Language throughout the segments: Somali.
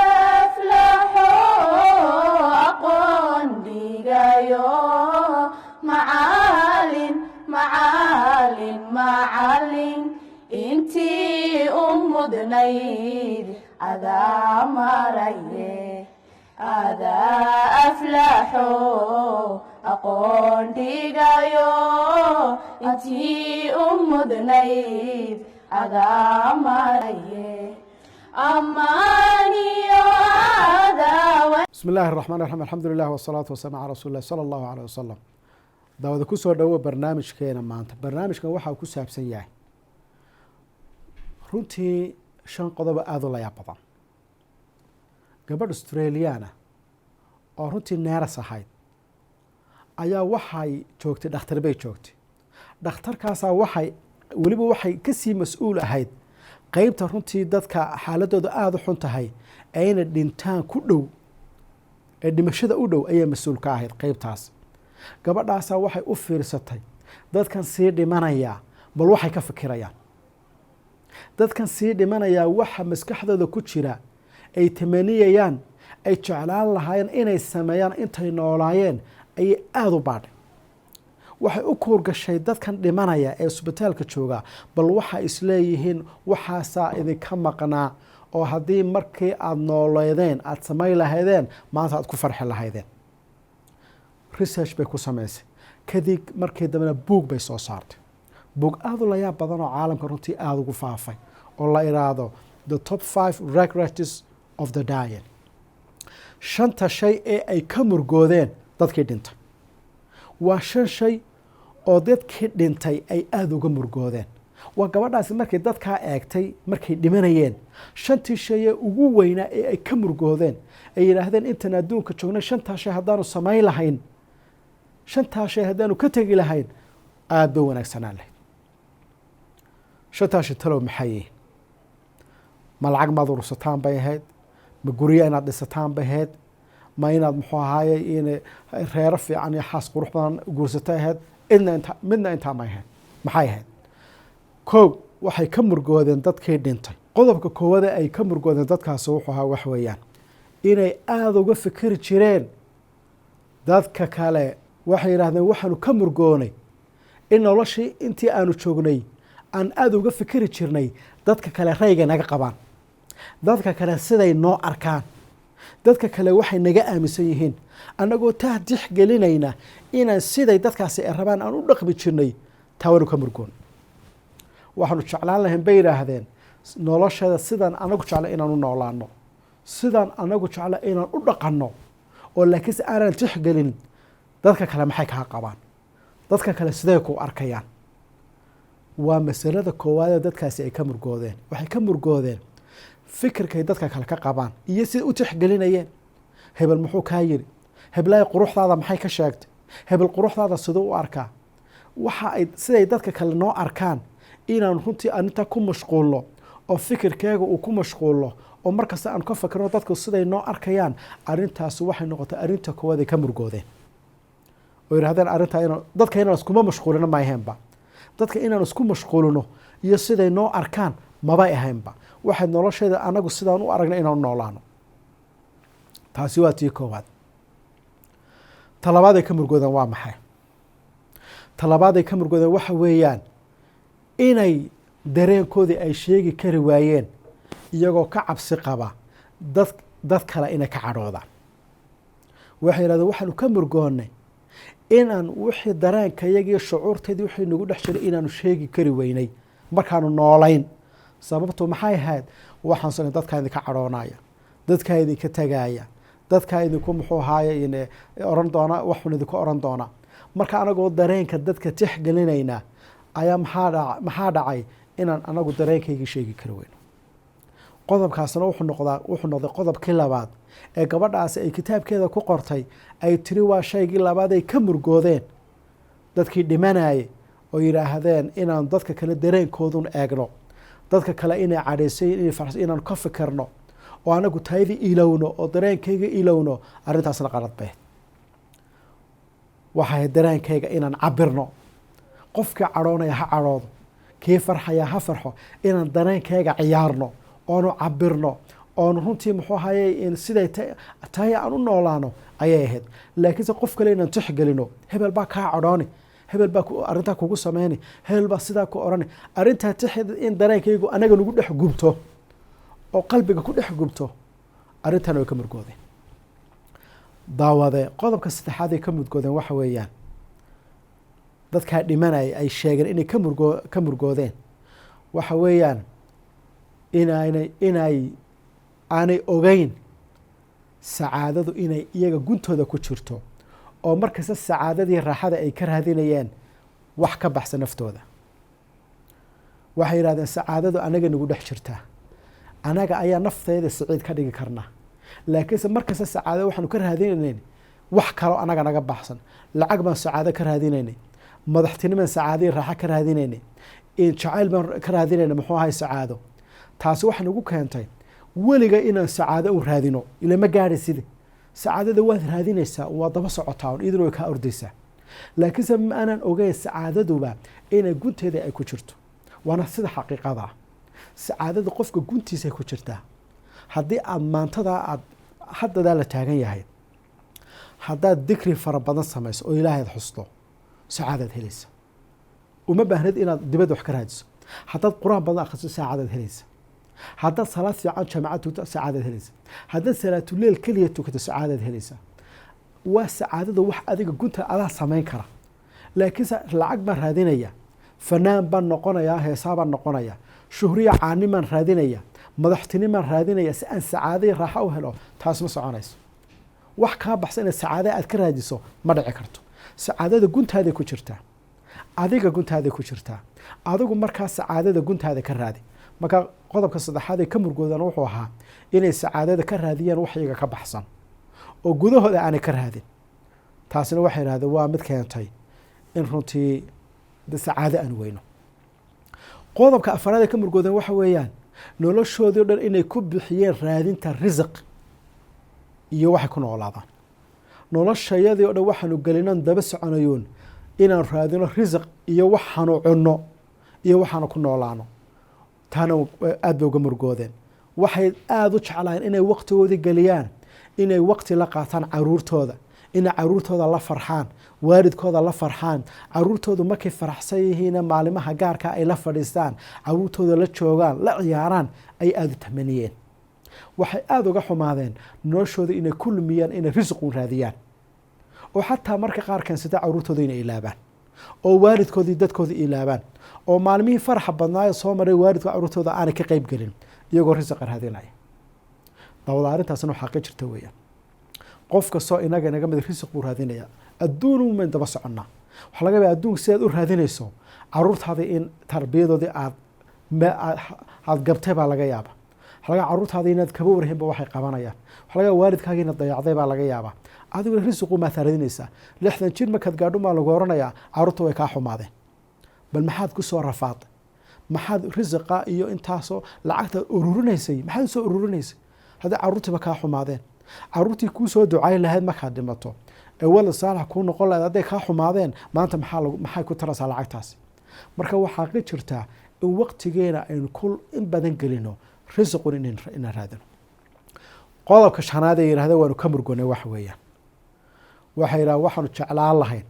Adaflaxo aqoon dhigayo, macalin, macalin, macalin, intii u mudnayd adaa maraye. Adaa aflaxo aqoon dhigayo, intii u mudnayd adaa maraye. Amaaniyo adaa. Bismi illahi raxmaan raxiim, alxamdu lilah wasalaatu wasalam calaa rasuuli lah sala allahu aleyh wasalam. Daawada, kusoo dhowo barnaamijkeena maanta. Barnaamijkan waxaa ku saabsan yahay runtii shan qodobo aada u layaab badan. Gabadh Australiana oo runtii nurse ahayd ayaa waxay joogtay dhakhtar bay joogtay. Dhakhtarkaasaa waxay weliba waxay kasii mas-uul ahayd qeybta runtii dadka xaaladooda aada u xun tahay ayna dhintaan ku dhow, ee dhimashada u dhow ayaa mas-uul ka ahayd qeybtaas. Gabadhaasaa waxay u fiirsatay dadkan sii dhimanayaa bal waxay ka fikirayaan, dadkan sii dhimanayaa waxa maskaxdooda ku jira, ay tamaniyayaan, ay jeclaan lahaayeen inay sameeyaan intay noolaayeen, ayay aada u baadhay. Waxay u kuurgashay dadkan dhimanaya ee isbitaalka jooga bal waxa isleeyihiin, waxaasaa idinka maqnaa oo haddii markii aada nooleedeen aada samayn lahaydeen, maanta aad ku farxi lahaydeen. Research bay ku samaysay. Kadib markii dambena buug bay soo saartay, buug aada u layaab badan oo caalamka runtii aada ugu faafay oo la iraahdo "The Top Five Regrets of the Dying", shanta shay ee ay ka murgoodeen dadkii dhintay. Waa shan shay oo dadkii dhintay ay aada uga murgoodeen. Waa gabadhaasi markay dadkaa eegtay markay dhimanayeen, shantii shay ee ugu weynaa ee ay ka murgoodeen, ay yidhaahdeen intan adduunka joognay shantaa shay haddaanu samayn lahayn, shantaa shay haddaanu ka tegi lahayn, aada bay wanaagsanaan lahayd. Shantaa shay talow maxay yihiin? Ma lacag maad urursataan bay ahayd? Ma guryo inaad dhisataan bay ahayd? Ma inaad, muxuu ahaaye, in reero fiican iyo xaas qurux badan guursatay ahayd? Idna inta midna intaa may ahayd. Maxay ahayd? Kow, waxay ka murgoodeen dadkii dhintay. Qodobka koowaade ay ka murgoodeen dadkaasi wuxuu ahaa, wax weeyaan, inay aada uga fikiri jireen dadka kale. Waxay yidhahdeen, waxaanu ka murgoonay in noloshii intii aanu joognay aan aada uga fikiri jirnay dadka kale rayga naga qabaan, dadka kale siday noo arkaan, dadka kale waxay naga aaminsan yihiin, annagoo taa tixgelinayna inaan siday dadkaasi ay rabaan aan u dhaqmi jirnay. Taa waanu ka murgoon. Waxaanu jeclaan lahayn, bay yidhaahdeen, noloshada sidaan anagu jecla inaan u noolaano, sidaan anagu jecla inaan u dhaqanno, oo laakiinse aanan tixgelin dadka kale maxay kaa qabaan, dadka kale sidee ku arkayaan. Waa masalada koowaadee dadkaasi ay ka murgoodeen. Waxay ka murgoodeen fikirkay dadka kale ka qabaan iyo siday u tixgelinayeen. Hebel muxuu kaa yiri? Heblaay quruxdaada maxay ka sheegtay? Hebel quruxdaada siduu u arkaa? Waxa ay siday dadka kale noo arkaan inaan runtii arrintaa ku mashquulno oo fikirkeega uu ku mashquulno oo markasta aanu ka fakirno dadku siday noo arkayaan, arrintaasi waxay noqotay arrinta koowaad ay ka murgoodeen, oo yidhahdeen arrintaa inaan dadka inaan iskuma mashquulino ma ahaynba. Dadka inaan isku mashquulino iyo siday noo arkaan mabay ahaynba. Waxay nolosheeda anagu sidaan u aragna inaan noolaano. Taasi waa tii koowaad. Ta labaad ay ka murgoodeen waa maxay? Ta labaad ay ka murgoodeen waxa weeyaan inay dareenkoodii ay sheegi kari waayeen, iyagoo ka cabsi qaba dad kale inay ka cadhoodaan. Waxay yidhahdeen, waxaanu ka murgoonnay inaan wixii dareenkayagii, shucuurteedii, wixii nagu dhex jiray inaanu sheegi kari weynay markaanu noolayn. Sababtu maxay ahayd? Waxaan soo dadkaa idinka cadhoonaya, dadkaa idinka tagaaya, dadkaa idinku, muxuu ahaaye, in oran doona waxun idinku oran doona. Marka anagoo dareenka dadka tixgelinayna ayaa maxaa dhacay? Inaan anagu dareenkaygii sheegi kari weyno. Qodobkaasna wuxuu noqday qodobkii labaad ee gabadhaasi ay kitaabkeeda ku qortay, ay tiri waa shaygii labaad ay ka murgoodeen dadkii dhimanayay, oo yidhaahdeen inaan dadka kale dareenkoodun eegno, dadka kale inay cadhaysay, inay farxsan, inaan ka fikirno oo anagu taydii ilowno oo dareenkayga ilowno. Arrintaasna qalad bay waxay. Dareenkayga inaan cabirno, qofkii cadhoonaya ha cadhoodo, kii farxaya ha farxo, inaan dareenkayga ciyaarno oonu cabirno. Oonu runtii, muxuu ahaye, in siday tahay aan u noolaano ayay ahayd. Laakiinse qof kale inaan tixgelino, hebel baa kaa cadhooni, hebel baa arrintaa kugu sameyni, hebel baa sidaa ku orani, arrintaa tix in dareenkaygu anaga nagu dhex gubto oo qalbiga ku dhex gubto, arrintan way ka murgoodeen. Daawade, qodobka saddexaad ay ka murgoodeen waxa weeyaan, dadkaa dhimanaya ay sheegeen inay ka murgoodeen waxa weeyaan inaanay inay aanay ogeyn sacaadadu inay iyaga guntooda ku jirto, oo markasta sacaadadii raaxada ay ka raadinayeen wax ka baxsan naftooda. Waxay yidhahdeen, sacaadadu anaga nagu dhex jirtaa, anaga ayaa nafteeda siciid ka dhigi karna. Laakiinse markasta sacaadada waxaanu ka raadinayn wax kaloo anaga naga baxsan. Lacag baan sacaado ka raadinaynay, madaxtinimaan sacaadadii raaxo ka raadinaynay, jacayl baan ka raadinayna, muxuu ahay, sacaado. Taasi waxay nagu keentay weliga inaan sacaado u raadino. Ila ma gaadhayside, sacaadada waad raadinaysaa, waa daba socotaa un, iyaduna way kaa ordaysaa. Laakiinse ma aanan ogeyn sacaadaduba inay gunteeda ay ku jirto. Waana sida xaqiiqada ah, sacaadada qofka guntiisa ku jirtaa. Haddii aad maantadaa aad haddadaa la taagan yahay, haddaad dikri fara badan samayso oo Ilaahay aad xusto, sacaadaad helaysa. Uma baahnid inaad dibadda wax ka raadiso. Haddaad Qur-aan badan akhriso, sacaadaad helaysa. Haddaad salaad fiican jaamacad tukato, sacaadaad helaysa. Haddaad salaatuleel keliya tukato, sacaadaad helaysa. Waa sacaadada wax adiga gunta adaa samayn kara. Laakiinse lacag baan raadinaya, fanaan baan noqonayaa, heesaa baan noqonaya, shuhriya caanimaan raadinaya, madaxtinimaan raadinaya si aan sacaadai raaxo u helo, taas ma soconayso. Wax kaa baxsan inaad sacaada aad ka raadiso ma dhici karto. Sacaadada guntaaday ku jirtaa, adiga guntaaday ku jirtaa. Adigu markaa sacaadada guntaada ka raadi. Marka qodobka saddexaad ay ka murgoodaan wuxuu ahaa inay sacaadada ka raadiyaan wax iyaga ka baxsan oo gudahooda aanay ka raadin. Taasina waxay idhahdeen waa mid keentay in runtii sacaado aan weyno. Qodobka afaraad ay ka murgoodeen waxa weeyaan noloshoodii o dhan inay ku bixiyeen raadinta risiq iyo waxay ku noolaadaan. Noloshayadii o dhan waxaanu gelinan daba soconayoon inaan raadino risiq iyo waxaanu cunno iyo waxaanu ku noolaano. Taana aad bay uga murgoodeen. Waxay aada u jeclaayeen inay waqtigoodii geliyaan inay waqti la qaataan caruurtooda, inay caruurtooda la farxaan, waalidkooda la farxaan. Caruurtoodu markay faraxsan yihiina maalimaha gaarka ay la fadhiistaan, caruurtooda la joogaan, la ciyaaraan ay aada u tamaniyeen. Waxay aada uga xumaadeen noloshooda inay ku lumiyaan inay risiqun raadiyaan, oo xataa marka qaar keensata caruurtooda inay ilaabaan, oo waalidkoodii dadkooda ilaabaan, oo maalmihii faraxa badnaayo soo maray waalidka caruurtooda aanay ka qeyb gelin, iyagoo risiqa raadinaya. Dawada, arrintaasna waxaa ka jirta weeyaan, qof kastoo inaga inaga mid risiq buu raadinaya. Adduun umayn daba soconnaa. Waxaa laga yaaba adduunka sidaad u raadinayso caruurtaadii in tarbiyadoodii aad gabtay baa laga yaaba. Waxaa laga caruurtaadii inaad kaba warhinba waxay qabanayaan. Waxaa laga yaaba waalidkaagii inaad dayacday baa laga yaabaa. Adiguna risiqu maad raadinaysaa. 60 jir markaad gaadho maa lagu oranayaa caruurta way kaa xumaadeen. Bal maxaad ku soo rafaaday? Maxaad risiqa iyo intaasoo lacagtaad ururinaysay, maxaad usoo ururinaysay haddii caruurtiiba kaa xumaadeen? Caruurtii kuu soo ducayn lahayd markaad dhimato ee walad saalax kuu noqon lahayd hadday kaa xumaadeen maanta, maxay ku taraysaa lacagtaasi? Marka waxaa ka jirtaa in waqtigeena aynu ku in badan gelino risiqun inaan raadino. Qodobka shanaad ee yidhahdeen waanu ka murgonay waxa weeyaan, waxay yidhahdeen waxaanu jeclaan lahayn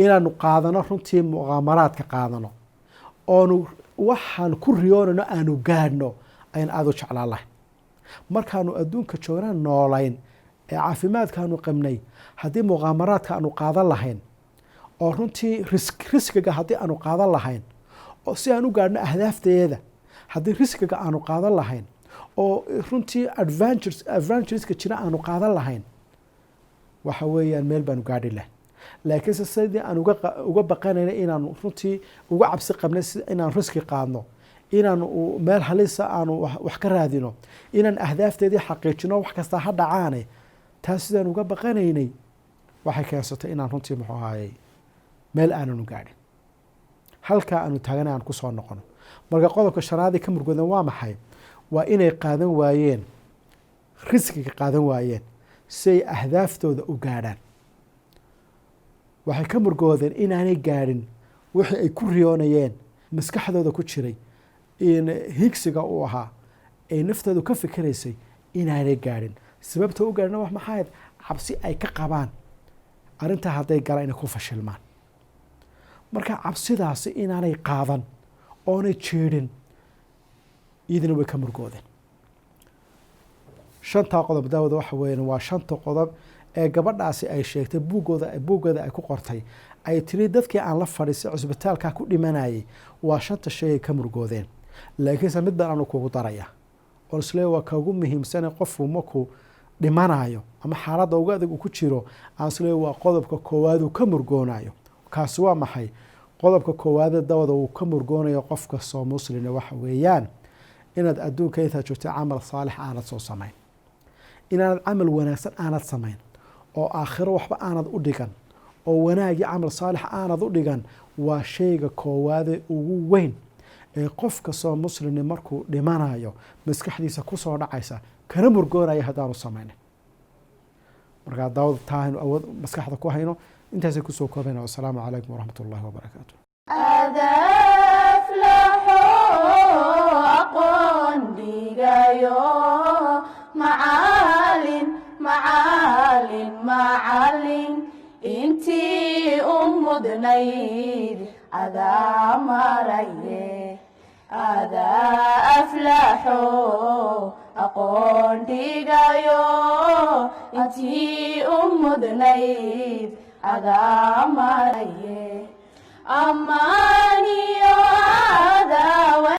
inaanu qaadano runtii muqaamaraadka qaadano, oonu waxaan ku riyoonayno aanu gaadhno, ayaan aada u jeclaan lahayn markaanu adduunka joognaan noolayn ee caafimaadkaanu qabnay. Haddii muqaamaraadka aanu qaadan lahayn oo runtii riskiga haddii aanu qaadan lahayn oo si aan u gaadhno ahdaafteeda, haddii riskiga aanu qaadan lahayn oo runtii adventureska jira aanu qaadan lahayn, waxa weeyaan meel baanu gaadhi lahayn. Laakiinse sidii aan uga baqanayna, inaanu runtii uga cabsi qabnay inaan riski qaadno, inaanu meel halisa aanu wax ka raadino, inaan ahdaafteedii xaqiijino, wax kastaa ha dhacaane, taas sidaan uga baqanaynay waxay keensatay inaan runtii, muxuu ahaayey, meel aananu gaadhin, halkaa aanu taagana aan kusoo noqono. Marka qodobka shanaadii ka murgodan waa maxay? Waa inay qaadan waayeen riskiga, qaadan waayeen si ay ahdaaftooda u gaadhaan. Waxay ka murgoodeen inaanay gaadhin wixii ay ku riyoonayeen, maskaxdooda ku jiray, in higsiga uu ahaa. ee nafteedu ka fikiraysay inaanay gaadhin. Sababta u gaadhina wax maxaa ahayd? Cabsi ay ka qabaan arrintaa hadday galaan inay ku fashilmaan. Marka cabsidaasi inaanay qaadan oonay jeedhin, iyadina way ka murgoodeen. Shantaa qodob, daawada, waxa weeyaan waa shanta qodob ee gabadhaasi ay sheegtay buuggooda ay ku qortay, ay tiri dadkii aan la fadhiisay cusbitaalka ku dhimanayay waa shanta shay ay ka murgoodeen. Laakiinse mid baan anu kugu daraya oo isle waa kaugu muhiimsane qofku markuu dhimanayo ama xaaladda ugu adag uu ku jiro, aan isle waa qodobka koowaad uu ka murgoonayo. Kaasi waa maxay? Qodobka koowaade, dawada, uu ka murgoonayo qof kastoo muslina waxa weeyaan inaad adduunka intaad joogtay camal saalix aanad soo samayn, inaanad camal wanaagsan aanad samayn, oo aakhiro waxba aanad u dhigan, oo wanaagii camal saalix aanad u dhigan. Waa shayga koowaade ugu weyn ee qof kastoo muslimi markuu dhimanayo maskaxdiisa kusoo dhacaysa, kana murgoonaya haddaanu samaynin. Markaa daawada, taa aynu awood maskaxda ku hayno. Intaasay kusoo koobayna. Wasalaamu calaykum waraxmat ullahi wabarakaatu. Adaflaxo aqoon dhigayo, macalin, macalin, macalin, intii u mudnayd adaa maraye. Adaa aflaxo aqoon dhigayo, intii u mudnayd adaa maraye. Amaaniyo adaa.